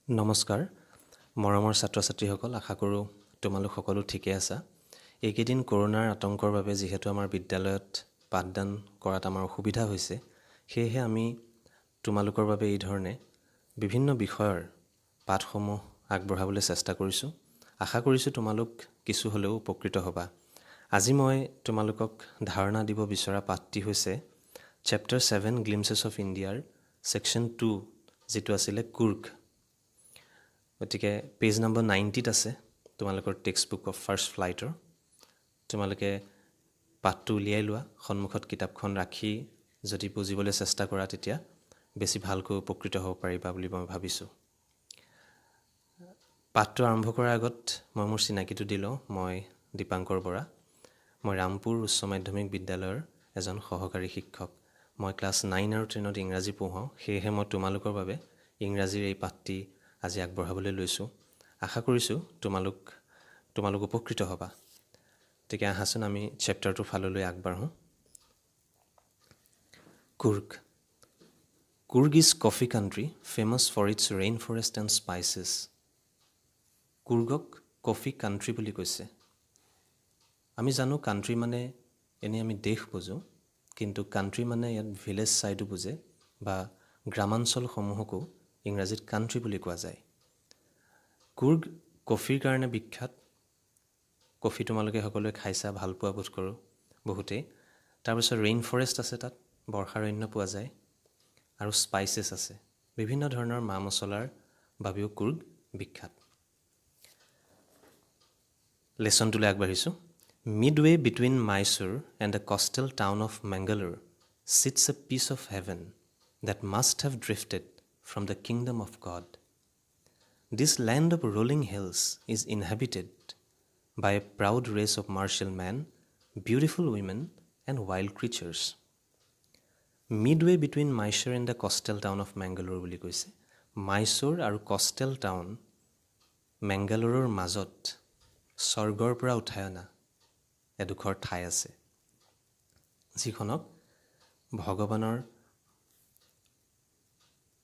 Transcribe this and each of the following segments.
নমস্কাৰ মৰমৰ ছাত্ৰ ছাত্ৰীসকল, আশা কৰোঁ তোমালোক সকলো ঠিকে আছা। এইকেইদিন কৰোণাৰ আতংকৰ বাবে যিহেতু আমাৰ বিদ্যালয়ত পাঠদান কৰাত আমাৰ অসুবিধা হৈছে, সেয়েহে আমি তোমালোকৰ বাবে এই ধৰণে বিভিন্ন বিষয়ৰ পাঠসমূহ আগবঢ়াবলৈ চেষ্টা কৰিছোঁ। আশা কৰিছোঁ তোমালোক কিছু হ'লেও উপকৃত হ'বা। আজি মই তোমালোকক ধাৰণা দিব বিচৰা পাঠটি হৈছে চেপ্টাৰ 7 গ্লিমছেছ অফ ইণ্ডিয়াৰ ছেকশ্যন 2, যিটো আছিলে কুৰ্গ। গতিকে পেজ নম্বৰ 90ত আছে তোমালোকৰ টেক্সট বুক অফ ফাৰ্ষ্ট ফ্লাইটৰ। তোমালোকে পাঠটো উলিয়াই লোৱা, সন্মুখত কিতাপখন ৰাখি যদি বুজিবলৈ চেষ্টা কৰা, তেতিয়া বেছি ভালকৈ উপকৃত হ'ব পাৰিবা বুলি মই ভাবিছোঁ। পাঠটো আৰম্ভ কৰাৰ আগত মই মোৰ চিনাকিটো দি লওঁ। মই দীপাংকৰ বৰা। মই ৰামপুৰ উচ্চ মাধ্যমিক বিদ্যালয়ৰ এজন সহকাৰী শিক্ষক। মই ক্লাছ 9 আৰু 10ত ইংৰাজী পঢ়াওঁ। সেয়েহে মই তোমালোকৰ বাবে ইংৰাজীৰ এই পাঠটি আজি আগবঢ়াবলৈ লৈছোঁ। আশা কৰিছোঁ তোমালোক উপকৃত হ'বা। গতিকে আহাচোন, আমি চেপ্টাৰটোৰ ফাললৈ আগবাঢ়োঁ। Coorg. Coorg is coffee country, famous for its rain forest and spices. কুৰ্গক coffee country বুলি কৈছে। আমি জানো, কাণ্ট্ৰি মানে এনেই আমি দেশ বুজোঁ, কিন্তু কাণ্ট্ৰি মানে ইয়াত ভিলেজ ছাইডো বুজে বা গ্ৰামাঞ্চলসমূহকো ইংৰাজীত কাণ্ট্ৰি বুলি কোৱা যায়। কুৰ্গ কফিৰ কাৰণে বিখ্যাত। কফি তোমালোকে সকলোৱে খাইছা, ভাল পোৱা বোধ কৰোঁ বহুতেই। তাৰপিছত ৰেইন ফৰেষ্ট আছে, তাত বৰ্ষাৰণ্য পোৱা যায় আৰু স্পাইচেছ আছে। বিভিন্ন ধৰণৰ মা মছলাৰ বাবেও কুৰ্গ বিখ্যাত। লেচনটোলৈ আগবাঢ়িছোঁ। Midway between Mysore and the coastal town of Mangalore sits a piece of heaven that must have drifted from the kingdom of God. This land of rolling hills is inhabited by a proud race of martial men, beautiful women, and wild creatures. Midway between Mysore and the coastal town of Mangalore বুলি কৈছে। মাইচুৰ আৰু কষ্টেল town মেংগালোৰৰ মাজত স্বৰ্গৰ পৰা উঠাই অনা এডোখৰ ঠাই আছে, যিখনক ভগৱানৰ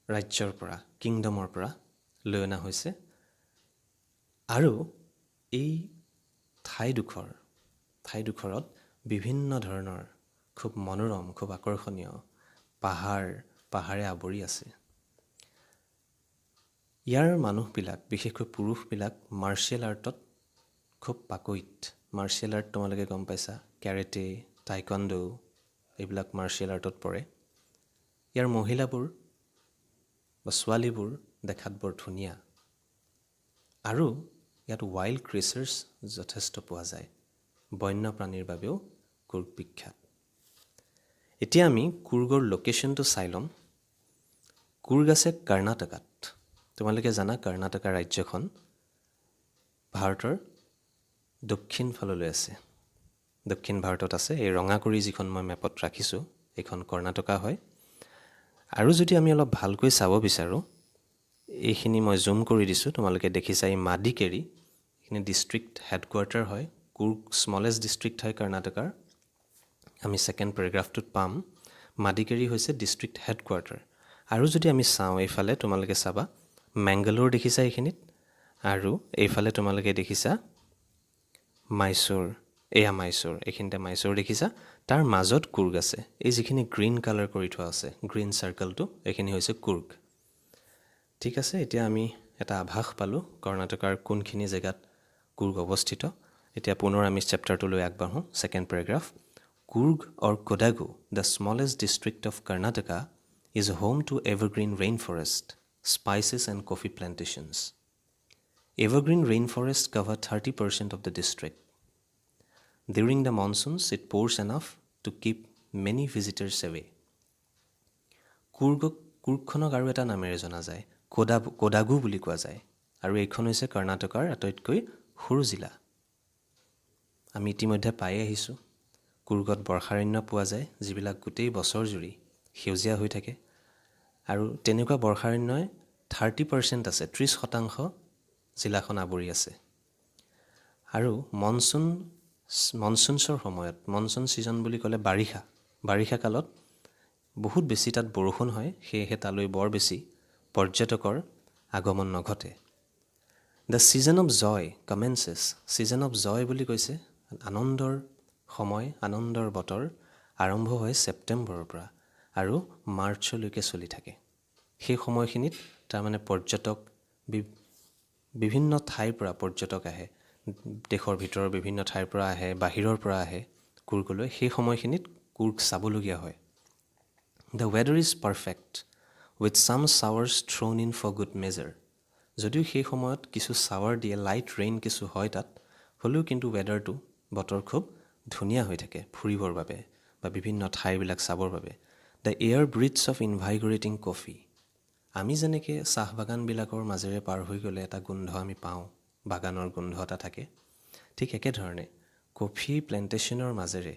ৰাজ্যৰ পৰা, কিংডমৰ পৰা লৈ অনা হৈছে। আৰু এই ঠাইডোখৰত বিভিন্ন ধৰণৰ খুব মনোৰম, খুব আকৰ্ষণীয় পাহাৰে আৱৰি আছে। ইয়াৰ মানুহবিলাক, বিশেষকৈ পুৰুষবিলাক মাৰ্চিয়েল আৰ্টত খুব পাকৈত। মাৰ্চিয়েল আৰ্ট তোমালোকে গম পাইছা, কেৰেটে, টাইকণ্ডো, এইবিলাক মাৰ্চিয়েল আৰ্টত পৰে। ইয়াৰ মহিলাবোৰ বা ছোৱালীবোৰ দেখাত বৰ ধুনীয়া আৰু ইয়াত ৱাইল্ড ক্ৰিচাৰ্ছ যথেষ্ট পোৱা যায়। বন্যপ্ৰাণীৰ বাবেও কুৰ্গ বিখ্যাত। এতিয়া আমি কুৰ্গৰ লোকেশ্যনটো চাই ল'ম। কুৰ্গ আছে কৰ্ণাটকাত। তোমালোকে জানা, কৰ্ণাটকা ৰাজ্যখন ভাৰতৰ দক্ষিণ ফাললৈ আছে, দক্ষিণ ভাৰতত আছে। এই ৰঙা কৰি যিখন মই মেপত ৰাখিছোঁ, এইখন কৰ্ণাটকা হয়। আৰু যদি আমি অলপ ভালকৈ চাব বিচাৰোঁ, এইখিনি মই জুম কৰি দিছোঁ, তোমালোকে দেখিছা এই মাডিকেৰি, এইখিনি ডিষ্ট্ৰিক্ট হেডকোৱাৰ্টাৰ হয়। কুৰ্গ স্মলেষ্ট ডিষ্ট্ৰিক্ট হয় কৰ্ণাটকাৰ। আমি ছেকেণ্ড পেৰেগ্ৰাফটোত পাম। মাডিকেৰি হৈছে ডিষ্ট্ৰিক্ট হেডকোৱাৰ্টাৰ। আৰু যদি আমি চাওঁ, এইফালে তোমালোকে চাবা, মেংগালোৰ দেখিছা এইখিনিত আৰু এইফালে তোমালোকে দেখিছা মাইচুৰ। এয়া মাইচুৰ, এইখিনিতে মাইচুৰ দেখিছা। তাৰ মাজত কুৰ্গ আছে। এই যিখিনি গ্ৰীণ কালাৰ কৰি থোৱা আছে, গ্ৰীণ চাৰ্কলটো, এইখিনি হৈছে কুৰ্গ। ঠিক আছে, এতিয়া আমি এটা আভাস পালোঁ কৰ্ণাটকাৰ কোনখিনি জেগাত কুৰ্গ অৱস্থিত। এতিয়া পুনৰ আমি চেপ্টাৰটোলৈ আগবাঢ়োঁ। Second paragraph. Coorg or Kodagu, the smallest district of Karnataka, is home to evergreen rain forest, spices and coffee plantations. Evergreen rain forest cover 30% of the district. During the monsoons, it pours enough to keep many visitors away. কুৰ্গখনক আৰু এটা নামেৰে জনা যায়, কোডাগু বুলি কোৱা যায়। আৰু এইখন হৈছে কৰ্ণাটকাৰ আটাইতকৈ সৰু জিলা। আমি ইতিমধ্যে পাই আহিছোঁ, কুৰ্গত বৰ্ষাৰণ্য পোৱা যায়, যিবিলাক গোটেই বছৰ জুৰি সেউজীয়া হৈ থাকে। আৰু তেনেকুৱা বৰ্ষাৰণ্যই 30% আছে, 30% জিলাখন আৱৰি আছে। আৰু মনচুনছৰ সময়ত, মনচুন ছিজন বুলি ক'লে বাৰিষা, বাৰিষা কালত বহুত বেছি তাত বৰষুণ হয়। সেয়েহে তালৈ বৰ বেছি পৰ্যটকৰ আগমন নঘটে। The season of joy commences, season of joy বুলি কৈছে, আনন্দৰ সময়, আনন্দৰ বতৰ আৰম্ভ হয় ছেপ্টেম্বৰৰ পৰা আৰু মাৰ্চলৈকে চলি থাকে। সেই সময়খিনিত তাৰমানে পৰ্যটক বিভিন্ন ঠাইৰ পৰা পৰ্যটক আহে, দেশৰ ভিতৰৰ বিভিন্ন ঠাইৰ পৰা আহে, বাহিৰৰ পৰা আহে কুৰ্গলৈ। সেই সময়খিনিত কুৰ্গ চাবলগীয়া হয়। The weather is perfect, with some showers thrown in for good measure. যদিও সেই সময়ত কিছু শ্বাৱাৰ দিয়ে, লাইট ৰেইন কিছু হয় তাত, হ'লেও কিন্তু ৱেডাৰটো, বতৰ খুব ধুনীয়া হৈ থাকে ফুৰিবৰ বাবে বা বিভিন্ন ঠাইবিলাক চাবৰ বাবে। The air breathes of invigorating coffee. আমি যেনেকৈ চাহ বাগানবিলাকৰ মাজেৰে পাৰ হৈ গ'লে এটা গোন্ধ আমি পাওঁ, বাগানৰ গোন্ধ এটা থাকে, ঠিক একেধৰণে কফি প্লেণ্টেশ্যনৰ মাজেৰে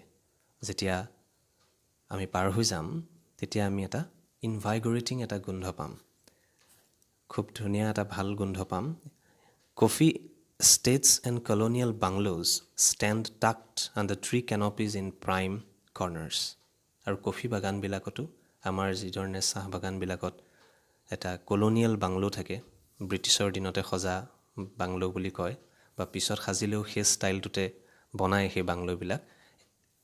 যেতিয়া আমি পাৰ হৈ যাম, তেতিয়া আমি এটা ইনভাইগৰেটিং এটা গোন্ধ পাম, খুব ধুনীয়া এটা ভাল গোন্ধ পাম। Coffee estates and colonial bungalows stand tucked under tree canopies in prime corners. আৰু কফি বাগানবিলাকতো আমাৰ যিধৰণে চাহ বাগানবিলাকত এটা কলনিয়েল বাংলো থাকে, ব্ৰিটিছৰ দিনতে সজা বাংলো বুলি কয় বা পিছত সাজিলেও সেই ষ্টাইলটোতে বনায়, সেই বাংলোবিলাক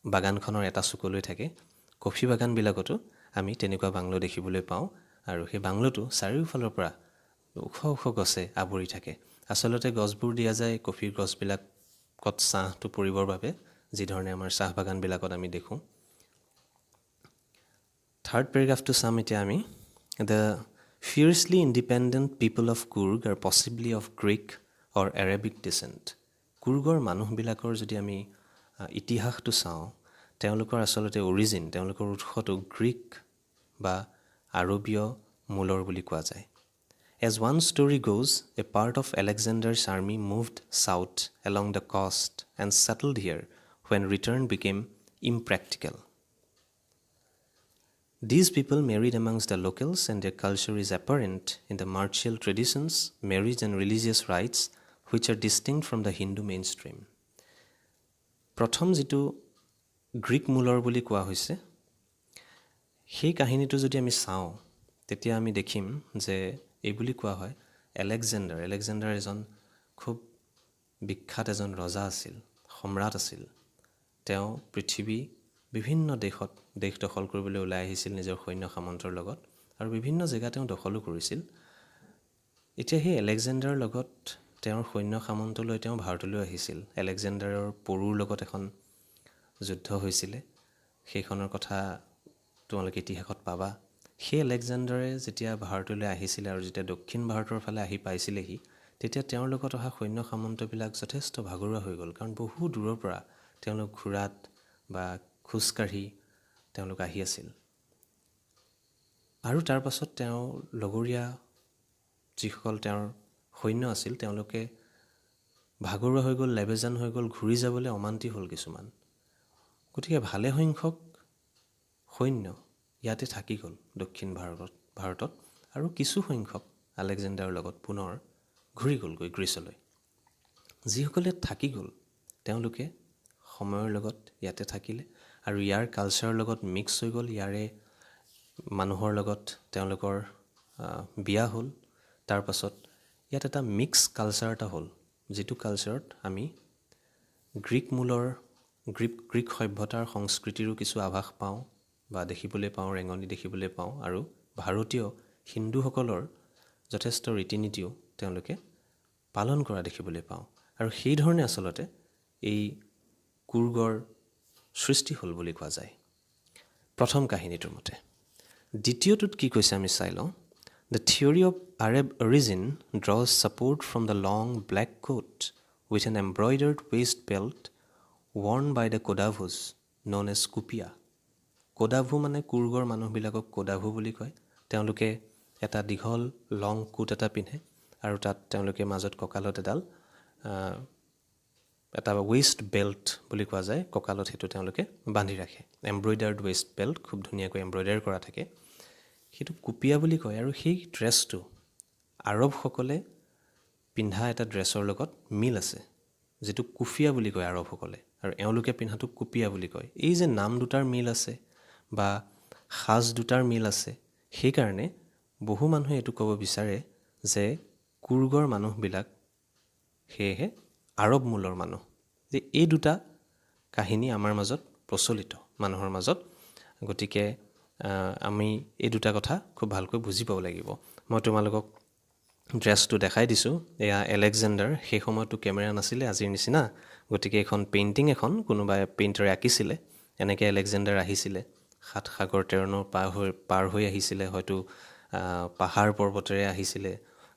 বাগানখনৰ এটা চুকলৈ থাকে। কফি বাগানবিলাকতো আমি তেনেকুৱা বাংলো দেখিবলৈ পাওঁ আৰু সেই বাংলোটো চাৰিওফালৰ পৰা ওখ ওখ গছে আৱৰি থাকে। আচলতে গছবোৰ দিয়া যায় কফিৰ গছবিলাকত ছাঁটো পৰিবৰ বাবে, যিধৰণে আমাৰ চাহ বাগানবিলাকত আমি দেখোঁ। থাৰ্ড পেৰেগ্ৰাফটো চাম এতিয়া আমি। The fiercely independent people of Coorg are possibly of Greek or Arabic descent. কুৰ্গৰ মানুহবিলাকৰ যদি আমি ইতিহাসটো চাওঁ, তেওঁলোকৰ আচলতে অৰিজিন, তেওঁলোকৰ উৎসটো গ্ৰীক বা আৰবীয় মূলৰ বুলি কোৱা যায়। As one story goes, a part of Alexander's army moved south along the coast and settled here when return became impractical. These people married amongst the locals, and their culture is apparent in the martial traditions, marriage and religious rites, which are distinct from the Hindu mainstream. প্ৰথম যিটো Greek মূলৰ বুলি কোৱা হৈছে, সেই কাহিনীটো যদি আমি চাওঁ, তেতিয়া আমি দেখিম যে এই বুলি কোৱা হয়, আলেকজেণ্ডাৰ এজন খুব বিখ্যাত এজন ৰজা আছিল, সম্ৰাট আছিল। তেওঁ পৃথিৱী বিভিন্ন দেশত দেশ দখল কৰিবলৈ ওলাই আহিছিল নিজৰ সৈন্য সামন্তৰ লগত আৰু বিভিন্ন জেগা তেওঁ দখলো কৰিছিল। এতিয়া সেই আলেকজেণ্ডাৰৰ লগত তেওঁৰ সৈন্য সামন্ত লৈ তেওঁ ভাৰতলৈ আহিছিল। আলেকজেণ্ডাৰৰ পৰুৰ লগত এখন যুদ্ধ হৈছিলে, সেইখনৰ কথা তোমালোকে ইতিহাসত পাবা। সেই আলেকজেণ্ডাৰে যেতিয়া ভাৰতলৈ আহিছিলে আৰু যেতিয়া দক্ষিণ ভাৰতৰ ফালে আহি পাইছিলেহি, তেতিয়া তেওঁৰ লগত অহা সৈন্য সামন্তবিলাক যথেষ্ট ভাগৰুৱা হৈ গ'ল, কাৰণ বহু দূৰৰ পৰা তেওঁলোক ঘোঁৰাত বা খোজকাঢ়ি তেওঁলোক আহি আছিল। আৰু তাৰ পাছত তেওঁৰ লগৰীয়া যিসকল তেওঁৰ সৈন্য আছিল, তেওঁলোকে ভাগৰুৱা হৈ গ'ল, লেবেজান হৈ গ'ল, ঘূৰি যাবলৈ অমান্তি হ'ল কিছুমান। গতিকে ভালেসংখ্যক সৈন্য ইয়াতে থাকি গ'ল দক্ষিণ ভাৰতত আৰু কিছু সংখ্যক আলেকজেণ্ডাৰৰ লগত পুনৰ ঘূৰি গ'লগৈ গ্ৰীচলৈ। যিসকলে থাকি গ'ল, তেওঁলোকে সময়ৰ লগত ইয়াতে থাকিলে আৰু ইয়াৰ কালচাৰৰ লগত মিক্স হৈ গ'ল। ইয়াৰে মানুহৰ লগত তেওঁলোকৰ বিয়া হ'ল। তাৰপাছত ইয়াত এটা মিক্স কালচাৰ এটা হ'ল, যিটো কালচাৰত আমি গ্ৰীক মূলৰ গ্ৰীক সভ্যতাৰ সংস্কৃতিৰো কিছু আভাস পাওঁ বা দেখিবলৈ পাওঁ, ৰেঙনি দেখিবলৈ পাওঁ আৰু ভাৰতীয় হিন্দুসকলৰ যথেষ্ট ৰীতি নীতিও তেওঁলোকে পালন কৰা দেখিবলৈ পাওঁ। আৰু সেইধৰণে আচলতে এই কুৰ্গৰ সৃষ্টি হ'ল বুলি কোৱা যায় প্ৰথম কাহিনীটোৰ মতে। দ্বিতীয়টোত কি কৈছে আমি চাই লওঁ। The theory of Arab origin draws support from the long black coat with an embroidered waist belt worn by the Kodavus, known as kupia. Kodava মানে কুৰ্গৰ মানুহবিলাকক কোডাভু বুলি কয়। তেওঁলোকে এটা দীঘল লং কোট এটা পিন্ধে আৰু তাত তেওঁলোকে মাজত কঁকালত এডাল এটা ৱেষ্ট বেল্ট বুলি কোৱা যায়, কঁকালত সেইটো তেওঁলোকে বান্ধি ৰাখে। এম্ব্ৰইডাৰ্ড ৱেষ্ট বেল্ট, খুব ধুনীয়াকৈ এম্ব্ৰইডাৰ কৰা থাকে, সেইটো কুপিয়া বুলি কয়। আৰু সেই ড্ৰেছটো আৰবসকলে পিন্ধা এটা ড্ৰেছৰ লগত মিল আছে, যিটো কুফিয়া বুলি কয় আৰবসকলে আৰু এওঁলোকে পিন্ধাটোক কুপিয়া বুলি কয়। এই যে নাম দুটাৰ মিল আছে বা সাজ দুটাৰ মিল আছে, সেইকাৰণে বহু মানুহে এইটো ক'ব বিচাৰে যে কুৰ্গৰ মানুহবিলাক সেয়েহে আৰৱ মূলৰ মানুহ। যে এই দুটা কাহিনী আমাৰ মাজত প্ৰচলিত মানুহৰ মাজত, গতিকে আমি এই দুটা কথা খুব ভালকৈ বুজি পাব লাগিব। মই তোমালোকক ড্ৰেছটো দেখাই দিছোঁ। এয়া এলেকজেণ্ডাৰ, সেই সময়ততো কেমেৰা নাছিলে আজিৰ নিচিনা, গতিকে এইখন পেইণ্টিং এখন কোনোবাই পেইণ্টাৰে আঁকিছিলে। এনেকৈ এলেকজেণ্ডাৰ আহিছিলে, সাত সাগৰ তেৰ নৈ পাৰ হৈ আহিছিলে, হয়তো পাহাৰ পৰ্বতেৰে আহিছিলে,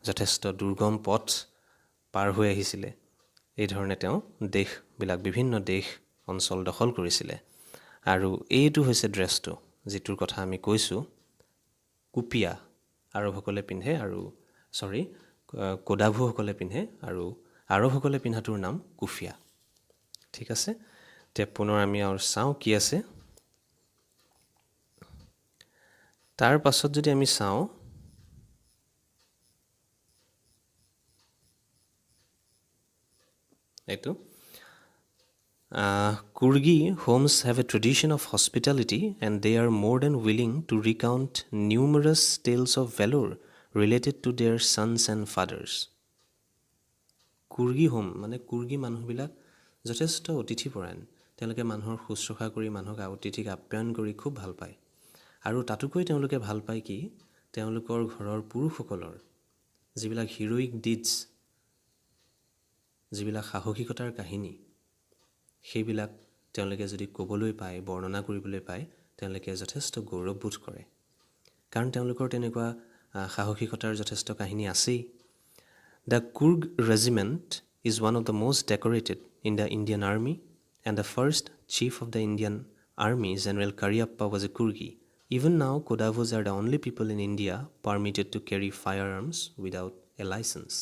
যথেষ্ট দুৰ্গম পথ পাৰ হৈ আহিছিলে। এই ধৰণে তেওঁ দেশবিলাক, বিভিন্ন দেশ অঞ্চল দখল কৰিছিলে। আৰু এইটো হৈছে ড্ৰেছটো যিটোৰ কথা আমি কৈছোঁ, কুপিয়া আৰৱসকলে পিন্ধে আৰু চৰি কোডাভুসকলে পিন্ধে, আৰু আৰৱসকলে পিন্ধাটোৰ নাম কুফিয়া। ঠিক আছে, এতিয়া পুনৰ আমি আৰু চাওঁ কি আছে। তাৰ পাছত যদি আমি চাওঁ, এইটো Coorgi homes have a tradition of hospitality and they are more than willing to recount numerous tales of valour related to their sons and fathers. Coorgi home মানে কুৰ্গী মানুহবিলাক যথেষ্ট অতিথিপৰায়ণ, তেওঁলোকে মানুহৰ শুশ্ৰূষা কৰি, মানুহক অতিথিক আপ্যায়ন কৰি খুব ভাল পায়। আৰু তাতোকৈ তেওঁলোকে ভাল পায় কি, তেওঁলোকৰ ঘৰৰ পুৰুষসকলৰ যিবিলাক হিৰ'ইক ডিডছ, যিবিলাক সাহসিকতাৰ কাহিনী, সেইবিলাক তেওঁলোকে যদি ক'বলৈ পায়, বৰ্ণনা কৰিবলৈ পায়, তেওঁলোকে যথেষ্ট গৌৰৱবোধ কৰে। কাৰণ তেওঁলোকৰ তেনেকুৱা সাহসিকতাৰ যথেষ্ট কাহিনী আছেই। The Coorg regiment is one of the most decorated in the Indian army and the first chief of the Indian army general Cariappa was a Coorgi. Even now Kodavus are the only people in India permitted to carry firearms without a licence.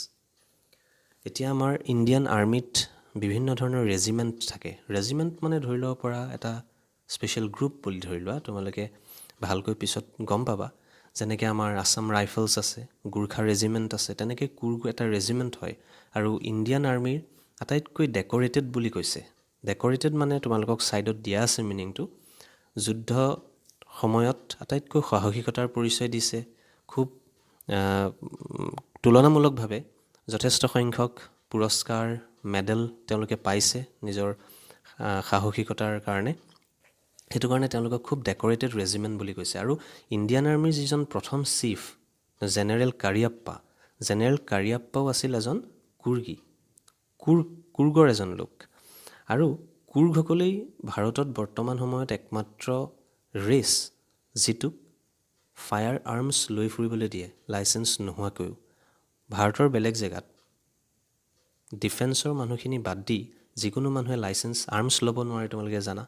এতিয়া আমাৰ Indian আৰ্মিত বিভিন্ন ধৰণৰ regiment থাকে। Regiment মানে ধৰি ল'ব পৰা এটা স্পেচিয়েল গ্ৰুপ বুলি ধৰি লোৱা, তোমালোকে ভালকৈ পিছত গম পাবা। যেনেকৈ আমাৰ আছাম ৰাইফলছ আছে, গোৰ্খা ৰেজিমেণ্ট আছে, তেনেকৈ কুৰ্গ এটা ৰেজিমেণ্ট হয়। আৰু ইণ্ডিয়ান আৰ্মিৰ আটাইতকৈ ডেক'ৰেটেড বুলি কৈছে। ডেক'ৰেটেড মানে তোমালোকক ছাইডত দিয়া আছে মিনিংটো, যুদ্ধ সময়ত আটাইতকৈ সাহসিকতাৰ পৰিচয় দিছে, খুব তুলনামূলকভাৱে যথেষ্ট সংখ্যক পুৰস্কাৰ, মেডেল তেওঁলোকে পাইছে নিজৰ সাহসিকতাৰ কাৰণে। সেইটো কাৰণে তেওঁলোকক খুব ডেক'ৰেটেড ৰেজিমেণ্ট বুলি কৈছে। আৰু ইণ্ডিয়ান আৰ্মিৰ যিজন প্ৰথম চিফ জেনেৰেল কাৰিয়াপ্পা, জেনেৰেল কাৰিয়াপ্পাও আছিল এজন কুৰ্গী, কুৰ্গৰ এজন লোক। আৰু কুৰ্গসকলেই ভাৰতত বৰ্তমান সময়ত একমাত্ৰ ৰেচ যিটোক ফায়াৰ আৰ্মছ লৈ ফুৰিবলৈ দিয়ে লাইচেঞ্চ নোহোৱাকৈও। ভাৰতৰ বেলেগ জেগাত ডিফেন্সৰ মানুহখিনি বাদ দি যিকোনো মানুহে লাইচেঞ্চ আৰ্মছ ল'ব নোৱাৰে, তোমালোকে জানা।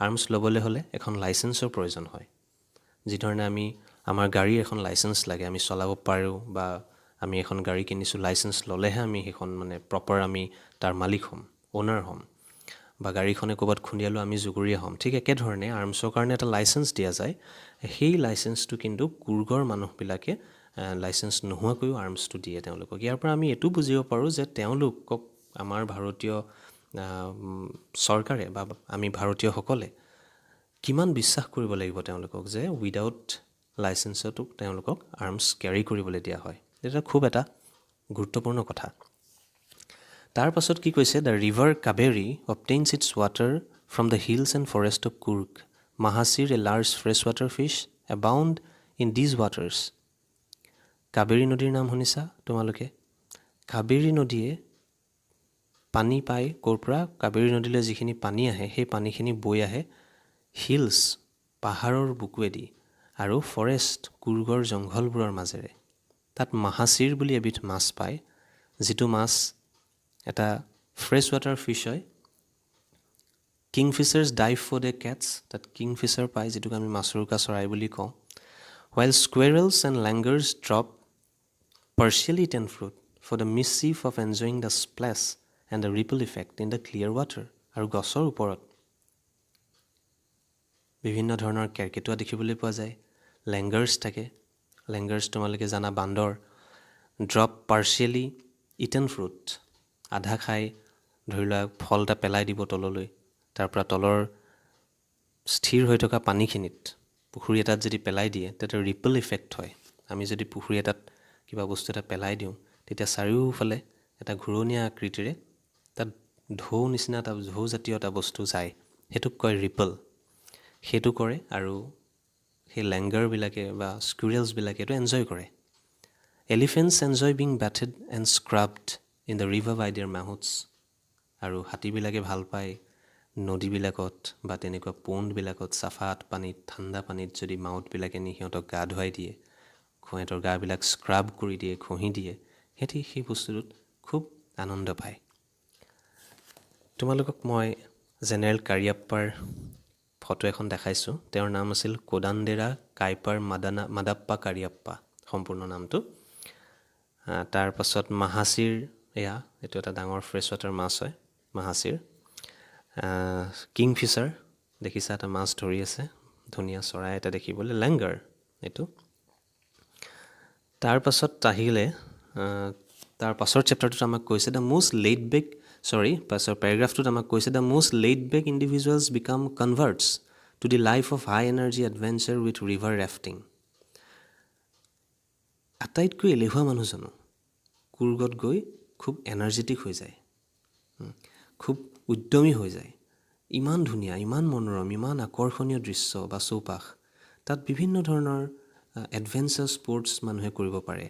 আৰ্মছ ল'বলৈ হ'লে এখন লাইচেঞ্চৰ প্ৰয়োজন হয়। যিধৰণে আমি আমাৰ গাড়ীৰ এখন লাইচেঞ্চ লাগে, আমি চলাব পাৰোঁ, বা আমি এখন গাড়ী কিনিছোঁ, লাইচেঞ্চ ল'লেহে আমি সেইখন মানে প্ৰপাৰ আমি তাৰ মালিক হ'ম, অ'নাৰ হ'ম, বা গাড়ীখনে ক'ৰবাত খুন্দিয়ালেও আমি জগৰীয়া হ'ম। ঠিক একেধৰণে আৰ্মছৰ কাৰণে এটা লাইচেঞ্চ দিয়া যায়। সেই লাইচেঞ্চটো কিন্তু কুৰ্গৰ মানুহবিলাকে লাইচেঞ্চ নোহোৱাকৈও আৰ্মছটো দিয়ে তেওঁলোকক। ইয়াৰ পৰা আমি এইটো বুজিব পাৰোঁ যে তেওঁলোকক আমাৰ ভাৰতীয় চৰকাৰে বা আমি ভাৰতীয়সকলে কিমান বিশ্বাস কৰিব লাগিব তেওঁলোকক যে উইদাউট লাইচেঞ্চতো তেওঁলোকক আৰ্মছ কেৰি কৰিবলৈ দিয়া হয়। এইটো খুব এটা গুৰুত্বপূৰ্ণ কথা। তাৰ পাছত কি কৈছে, the river Kaveri obtains its water from the hills and forest of Coorg. Mahseer, a large fresh water fish, abound in these waters. Kaveri নদীৰ নাম শুনিছা তোমালোকে? কাবেৰী নদীয়ে পানী পায় ক'ৰ পৰা? কাবেৰী নদীলৈ যিখিনি পানী আহে সেই পানীখিনি বৈ আহে হিলছ, পাহাৰৰ বুকুৱেদি আৰু ফৰেষ্ট, কুৰ্গৰ জংঘলবোৰৰ মাজেৰে। তাত মাহাচিৰ বুলি এবিধ মাছ পায়, যিটো মাছ এটা ফ্ৰেছ ৱাটাৰ ফিছ হয়। Kingfishers dive for the catch, তাত কিংফিচাৰ পায় যিটোক আমি মাছৰোকা চৰাই বুলি কওঁ। While squirrels and langurs drop partially eaten fruit for the mischief of enjoying the splash and the ripple effect in the clear water. আৰু গছৰ ওপৰত বিভিন্ন ধৰণৰ কেৰ্কেটুৱা দেখিবলৈ পোৱা যায়, লেংগাৰ্ছ থাকে, লেংগাৰ্ছ তোমালোকে জানা বান্দৰ। ড্ৰপ পাৰ্চিয়েলি ইটেন ফ্ৰুট, আধা খাই ধৰি লোৱা ফল এটা পেলাই দিব তললৈ, তাৰ পৰা তলৰ স্থিৰ হৈ থকা পানীখিনিত পুখুৰী এটাত যদি পেলাই দিয়ে তেতিয়া ৰিপল ইফেক্ট হয়। আমি যদি পুখুৰী এটাত কিবা বস্তু এটা পেলাই দিওঁ, তেতিয়া চাৰিওফালে এটা ঘূৰণীয়া আকৃতিৰে তাত ঢৌ নিচিনা এটা ঢৌজাতীয় এটা বস্তু যায়, সেইটোক কয় ৰিপল। সেইটো কৰে আৰু সেই লেংগাৰবিলাকে বা স্কুৰেলছবিলাকে এইটো এনজয় কৰে। Elephants enjoy being bathed and scrubbed in the river by their mahouts. আৰু হাতীবিলাকে ভাল পায় নদীবিলাকত বা তেনেকুৱা পণ্ডবিলাকত চাফা পানীত, ঠাণ্ডা পানীত যদি মাউতবিলাকে নি সিহঁতক গা ধুৱাই দিয়ে, সিহঁতৰ গাবিলাক স্ক্ৰাব কৰি দিয়ে, ঘঁহি দিয়ে, সিহঁতি সেই বস্তুটোত খুব আনন্দ পায়। তোমালোকক মই জেনেৰেল কাৰিয়াপ্পাৰ ফটো এখন দেখাইছোঁ। তেওঁৰ নাম আছিল কোদান্দেৰা কাইপাৰ মাদানা মাদাপ্পা কাৰিয়াপ্পা সম্পূৰ্ণ নামটো। তাৰপাছত মাহাচিৰ, এয়া এইটো এটা ডাঙৰ ফ্ৰেছ ৱাটাৰ মাছ হয় মাহাচিৰ। কিংফিচাৰ দেখিছা, এটা মাছ ধৰি আছে, ধুনীয়া চৰাই এটা দেখিবলৈ, লেংগাৰ এইটো। তাৰপাছত আহিলে তাৰ পাছৰ চেপ্টাৰটোত আমাক কৈছে the most laid back, sorry, পাছৰ পেৰাগ্ৰাফটোত আমাক কৈছে the most laid back individuals become converts to the life of high energy adventure with river rafting. আটাইতকৈ এলেহুৱা মানুহজনো কুৰ্গত গৈ খুব এনাৰ্জেটিক হৈ যায়, খুব উদ্যমী হৈ যায়। ইমান ধুনীয়া, ইমান মনোৰম, ইমান আকৰ্ষণীয় দৃশ্য বা চৌপাশ, তাত বিভিন্ন ধৰণৰ এডভেঞ্চাৰ স্পৰ্টছ মানুহে কৰিব পাৰে।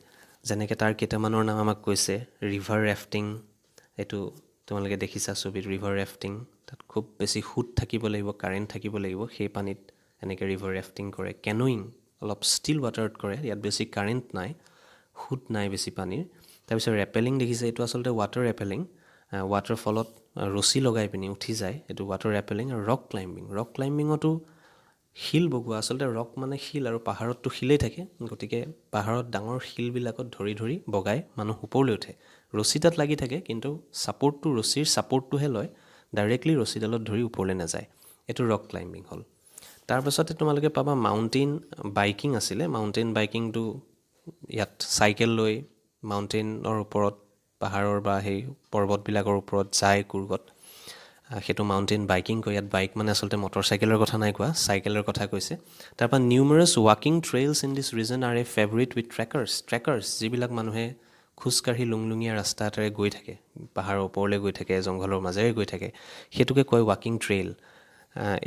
যেনেকৈ তাৰ কেইটামানৰ নাম আমাক কৈছে, ৰিভাৰ ৰেফটিং, এইটো তোমালোকে দেখিছা ছবিত ৰিভাৰ ৰেফটিং। তাত খুব বেছি সোঁত থাকিব লাগিব, কাৰেণ্ট থাকিব লাগিব, সেই পানীত এনেকৈ ৰিভাৰ ৰেফটিং কৰে। কেনয়িং অলপ ষ্টিল ৱাটাৰত কৰে, ইয়াত বেছি কাৰেণ্ট নাই, সোঁত নাই বেছি পানীৰ। তাৰপিছত ৰেপেলিং দেখিছে, এইটো আচলতে ৱাটাৰ ৰেপেলিং, ৱাটাৰফলত ৰছী লগাই পিনি উঠি যায়, এইটো ৱাটাৰ ৰেপেলিং। আৰু ৰক ক্লাইম্বিং, ৰক ক্লাইম্বিঙতো শিল বগোৱা, আচলতে ৰক মানে শিল আৰু পাহাৰততো শিলেই থাকে, গতিকে পাহাৰত ডাঙৰ শিলবিলাকত ধৰি ধৰি বগাই মানুহ ওপৰলৈ উঠে। ৰছী তাত লাগি থাকে, কিন্তু ছাপৰ্টটো, ৰছীৰ ছাপৰ্টটোহে লয়, ডাইৰেক্টলি ৰছীডালত ধৰি ওপৰলৈ নাযায়। এইটো ৰক ক্লাইম্বিং হ'ল। তাৰপাছতে তোমালোকে পাবা মাউণ্টেইন বাইকিং আছিলে। মাউণ্টেইন বাইকিংটো ইয়াত চাইকেল লৈ মাউণ্টেইনৰ ওপৰত, পাহাৰৰ বা সেই পৰ্বতবিলাকৰ ওপৰত যায় কুৰ্গত, সেইটো মাউণ্টেইন বাইকিং কয়। ইয়াত বাইক মানে আচলতে মটৰ চাইকেলৰ কথা নাই কোৱা, চাইকেলৰ কথা কৈছে। তাৰপৰা numerous walking trails in this region are a favourite with trekkers. Trekkers যিবিলাক মানুহে খোজকাঢ়ি লুংলুঙীয়া ৰাস্তা এটাৰে গৈ থাকে, পাহাৰৰ ওপৰলৈ গৈ থাকে, জংঘলৰ মাজেৰে গৈ থাকে, সেইটোকে কয় ৱাকিং ট্ৰেইল।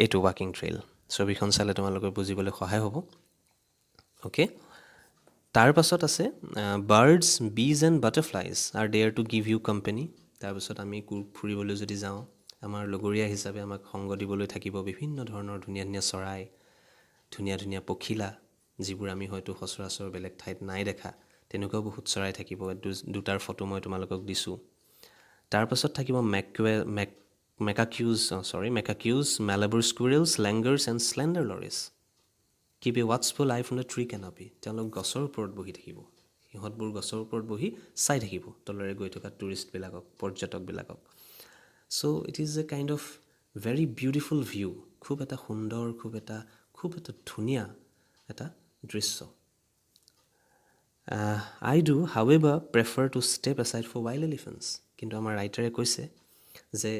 এইটো ৱাকিং ট্ৰেইল, ছবিখন চালে তোমালোকৰ বুজিবলৈ সহায় হ'ব। অ'কে, তাৰপাছত আছে birds, bees and butterflies are there to give you company. তাৰপিছত আমি কুৰ্গ ফুৰিবলৈ যদি যাওঁ, আমাৰ লগৰীয়া হিচাপে আমাক সংগ দিবলৈ থাকিব বিভিন্ন ধৰণৰ ধুনীয়া ধুনীয়া চৰাই, ধুনীয়া ধুনীয়া পখিলা, যিবোৰ আমি হয়তো সচৰাচৰ বেলেগ ঠাইত নাই দেখা, তেনেকুৱাও বহুত চৰাই থাকিব। দুটাৰ ফটো মই তোমালোকক দিছোঁ। তাৰপাছত থাকিব মেকুৱে make macaques, sorry, macaques, Malabar squirrels, langurs and slender loris keep a watchful eye from the tree canopy. তেওঁলোক গছৰ ওপৰত বহি থাকিব, সিহঁতবোৰ গছৰ ওপৰত বহি চাই থাকিব তলেৰে গৈ থকা টুৰিষ্টবিলাকক, পৰ্যটকবিলাকক। So it is a kind of very beautiful view. খুব এটা সুন্দৰ, খুব এটা ধুনীয়া এটা দৃশ্য। I do, however, prefer to step aside for wild elephants. কিন্তু আমাৰ ৰাইটাৰে কৈছে যে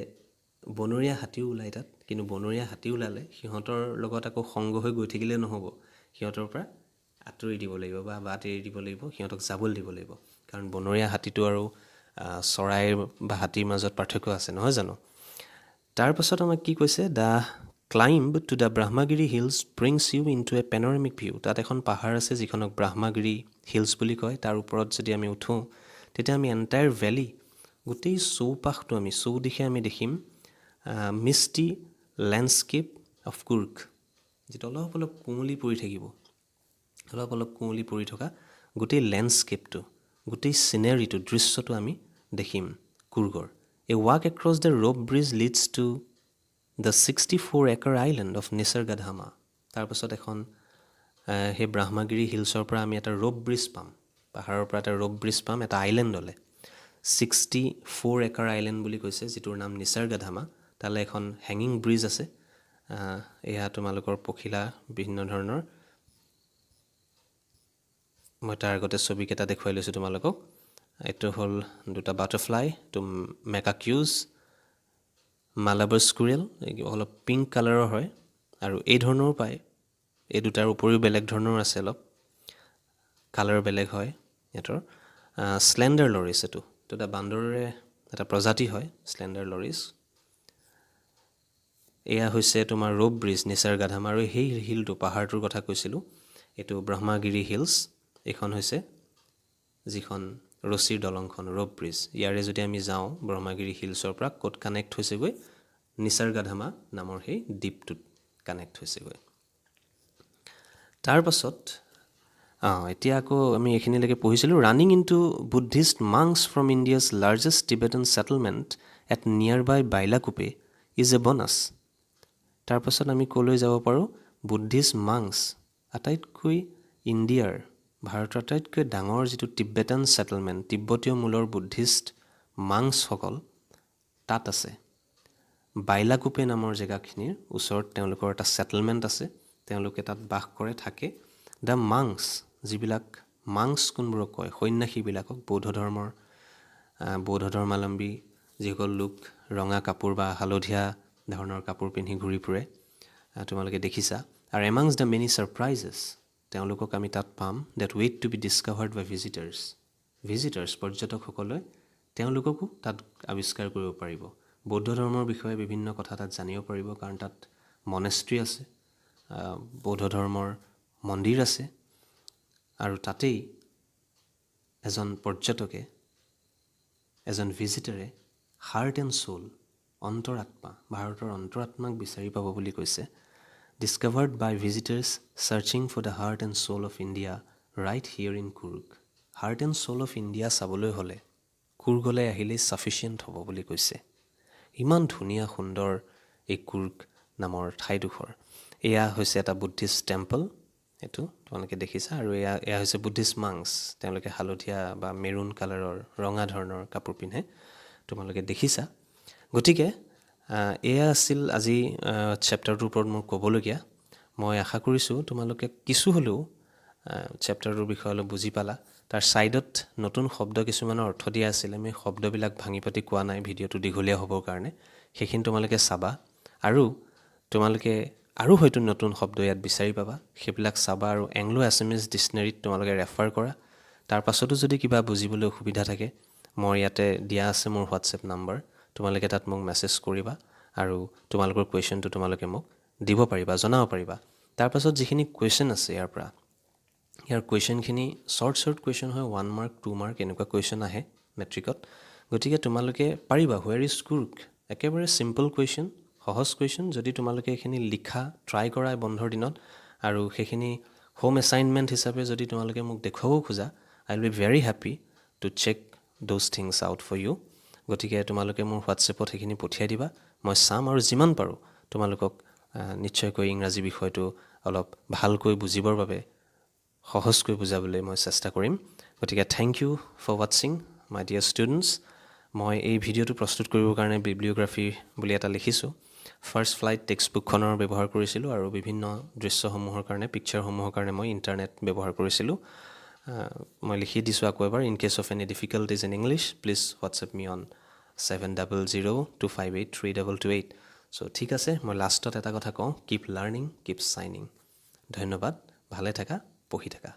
বনৰীয়া হাতীও ওলায় তাত, কিন্তু বনৰীয়া হাতী ওলালে সিহঁতৰ লগত আকৌ সংগ হৈ গৈ থাকিলে নহ'ব, সিহঁতৰ পৰা আঁতৰি দিব লাগিব বা বাট এৰি দিব লাগিব, সিহঁতক যাবলৈ দিব লাগিব। কাৰণ বনৰীয়া হাতীটো আৰু চৰাইৰ বা হাতীৰ মাজত পাৰ্থক্য আছে, নহয় জানো? তাৰপাছত আমাক কি কৈছে? The climb to the Brahmagiri Hills brings you into a panoramic view. তাত এখন পাহাৰ আছে যিখনক ব্ৰহ্মাগিৰি হিলছ বুলি কয়। তাৰ ওপৰত যদি আমি উঠোঁ, তেতিয়া আমি এণ্টায়াৰ ভেলী, গোটেই চৌপাশটো আমি, চৌদিশে আমি দেখিম মিষ্টি লেণ্ডস্কেপ অফ কুৰ্গ, যিটো অলপ অলপ কুঁৱলী পৰি থাকিব। অলপ অলপ কুঁৱলী পৰি থকা গোটেই লেণ্ডস্কেপটো, গোটেই চিনেৰীটো, দৃশ্যটো আমি দেখিম কুৰ্গৰ। A walk across the rope bridge leads to the 64 acre island of Nisargadhama. তাৰপাছত এখন সেই ব্ৰহ্মাগিৰি হিলছৰ পৰা আমি এটা ৰ'প ব্ৰিজ পাম, পাহাৰৰ পৰা এটা ৰ'প ব্ৰিজ পাম এটা আইলেণ্ডলৈ। 64 একাৰ আইলেণ্ড বুলি কৈছে, যিটোৰ নাম নিসৰ্গধামা। তালৈ এখন হেঙিং ব্ৰিজ আছে। এয়া তোমালোকৰ পখিলা বিভিন্ন ধৰণৰ। মই তাৰ আগতে ছবিকেইটা দেখুৱাই লৈছোঁ তোমালোকক। এইটো হ'ল দুটা বাটাৰফ্লাই, এইটো মেকাকিউজ, মালাবাৰ স্কুৰেল, অলপ পিংক কালাৰৰ হয় আৰু এই ধৰণৰো পায়। এই দুটাৰ উপৰিও বেলেগ ধৰণৰো আছে, অলপ কালাৰ বেলেগ হয়। সিহঁতৰ স্লেণ্ডাৰ লৰিছ। এইটো এটা বান্দৰৰে এটা প্ৰজাতি হয়, স্লেণ্ডাৰ লৰিছ। এয়া হৈছে তোমাৰ ৰ'প ব্ৰিজ, নিচাৰ্গাধাম। আৰু সেই হিলটো, পাহাৰটোৰ কথা কৈছিলোঁ, এইটো ব্ৰহ্মাগিৰি হিলছ। এইখন হৈছে যিখন ৰছীৰ দলংখন, ৰ'প ব্ৰিজ। ইয়াৰে যদি আমি যাওঁ ব্ৰহ্মাগিৰি হিলছৰ পৰা ক'ত কানেক্ট হৈছেগৈ? নিচাৰ্গাধামা নামৰ সেই দ্বীপটোত কানেক্ট হৈছেগৈ। তাৰপাছত এতিয়া আকৌ আমি এইখিনিলৈকে পঢ়িছিলোঁ। Running into Buddhist monks from India's largest Tibetan settlement at nearby Bylakuppe is a bonus. তাৰপাছত আমি ক'লৈ যাব পাৰোঁ? বুদ্ধিষ্ট মাংছ, আটাইতকৈ ইণ্ডিয়াৰ, ভাৰতৰ আটাইতকৈ ডাঙৰ যিটো তিব্বেটান ছেটেলমেণ্ট, তিব্বতীয় মূলৰ বুদ্ধিষ্ট মাংছসকল তাত আছে। বাইলাকুপে নামৰ জেগাখিনিৰ ওচৰত তেওঁলোকৰ এটা ছেটেলমেণ্ট আছে। তেওঁলোকে তাত বাস কৰে, থাকে। The মাংছ, যিবিলাক মাংছ কোনবোৰক কয়? সন্যাসীবিলাকক। বৌদ্ধ ধৰ্মৰ, বৌদ্ধ ধৰ্মাৱলম্বী যিসকল লোক ৰঙা কাপোৰ বা হালধীয়া ধৰণৰ কাপোৰ পিন্ধি ঘূৰি ফুৰে, তোমালোকে দেখিছা। আৰু এমাংছ the many ছাৰপ্ৰাইজেছ, তেওঁলোকক আমি তাত পাম, that wait to be discovered by visitors. Visitors, পৰ্যটকসকলে তেওঁলোককো তাত আৱিষ্কাৰ কৰিব পাৰিব। বৌদ্ধ ধৰ্মৰ বিষয়ে বিভিন্ন কথা তাত জানিব পাৰিব, কাৰণ তাত মনেষ্ট্ৰী আছে, বৌদ্ধ ধৰ্মৰ মন্দিৰ আছে। আৰু তাতেই এজন পৰ্যটকে, এজন ভিজিটৰে হাৰ্ট এণ্ড চ'ল, অন্তৰাত্মা, ভাৰতৰ অন্তৰাত্মাক বিচাৰি পাব বুলি কৈছে। Discovered by visitors searching for the heart and soul of India right here in Coorg. Heart and soul of India চাবলৈ হ'লে কুৰ্গলৈ আহিলেই ছাফিচিয়েণ্ট হ'ব বুলি কৈছে। ইমান ধুনীয়া, সুন্দৰ এই কুৰ্গ নামৰ ঠাইডোখৰ। এয়া হৈছে এটা বুদ্ধিষ্ট টেম্পল, এইটো তোমালোকে দেখিছা। আৰু এয়া হৈছে বুদ্ধিষ্ট মাংছ। তেওঁলোকে হালধীয়া বা মেৰুণ কালাৰৰ, ৰঙা ধৰণৰ কাপোৰ পিন্ধে, তোমালোকে দেখিছা। গতিকে এয়া আছিল আজি চেপ্টাৰটোৰ ওপৰত মোৰ ক'বলগীয়া। মই আশা কৰিছোঁ তোমালোকে কিছু হ'লেও চেপ্টাৰটোৰ বিষয়ে অলপ বুজি পালা। তাৰ ছাইডত নতুন শব্দ কিছুমানৰ অৰ্থ দিয়া আছিলে। আমি শব্দবিলাক ভাঙি পাতি কোৱা নাই ভিডিঅ'টো দীঘলীয়া হ'বৰ কাৰণে। সেইখিনি তোমালোকে চাবা আৰু তোমালোকে আৰু হয়তো নতুন শব্দ ইয়াত বিচাৰি পাবা। সেইবিলাক চাবা আৰু এংলো এছামিজ ডিক্সনেৰীত তোমালোকে ৰেফাৰ কৰা। তাৰ পাছতো যদি কিবা বুজিবলৈ অসুবিধা থাকে, মই ইয়াতে দিয়া আছে মোৰ হোৱাটছএপ নাম্বাৰ। তোমালোকে তাত মোক মেছেজ কৰিবা আৰু তোমালোকৰ কুৱেশ্যনটো তোমালোকে মোক দিব পাৰিবা, জনাব পাৰিবা। তাৰপাছত যিখিনি কুৱেশ্যন আছে ইয়াৰ পৰা, ইয়াৰ কুৱেশ্যনখিনি শ্বৰ্ট শ্বৰ্ট কুৱেশ্যন হয়। 1 মাৰ্ক, 2 মাৰ্ক এনেকুৱা কুৱেশ্যন আহে মেট্ৰিকত। গতিকে তোমালোকে পাৰিবা। Where is Coorg? একেবাৰে চিম্পল কুৱেশ্যন, সহজ কুৱেশ্যন। যদি তোমালোকে এইখিনি লিখা ট্ৰাই কৰা বন্ধৰ দিনত আৰু সেইখিনি হোম এছাইনমেণ্ট হিচাপে যদি তোমালোকে মোক দেখুৱাব খোজা, I will be very happy to check those things out for you. গতিকে তোমালোকে মোৰ হোৱাটছএপত সেইখিনি পঠিয়াই দিবা। মই চাম আৰু যিমান পাৰোঁ তোমালোকক নিশ্চয়কৈ ইংৰাজী বিষয়টো অলপ ভালকৈ বুজিবৰ বাবে সহজকৈ বুজাবলৈ মই চেষ্টা কৰিম। গতিকে thank you for watching, my dear students. মই এই ভিডিঅ'টো প্ৰস্তুত কৰিবৰ কাৰণে বিব্লিঅ'গ্ৰাফী বুলি এটা লিখিছোঁ। ফাৰ্ষ্ট ফ্লাইট টেক্সট বুকখনৰ ব্যৱহাৰ কৰিছিলোঁ আৰু বিভিন্ন দৃশ্যসমূহৰ কাৰণে, পিকচাৰসমূহৰ কাৰণে মই ইণ্টাৰনেট ব্যৱহাৰ কৰিছিলোঁ। মই লিখি দিছোঁ আকৌ এবাৰ। In case of any difficulties in English, please WhatsApp me on 7002583228. So ঠিক আছে, মই লাষ্টত এটা কথা কওঁ, keep learning, keep shining. ধন্যবাদ। ভালে থাকা, পঢ়ি থাকা।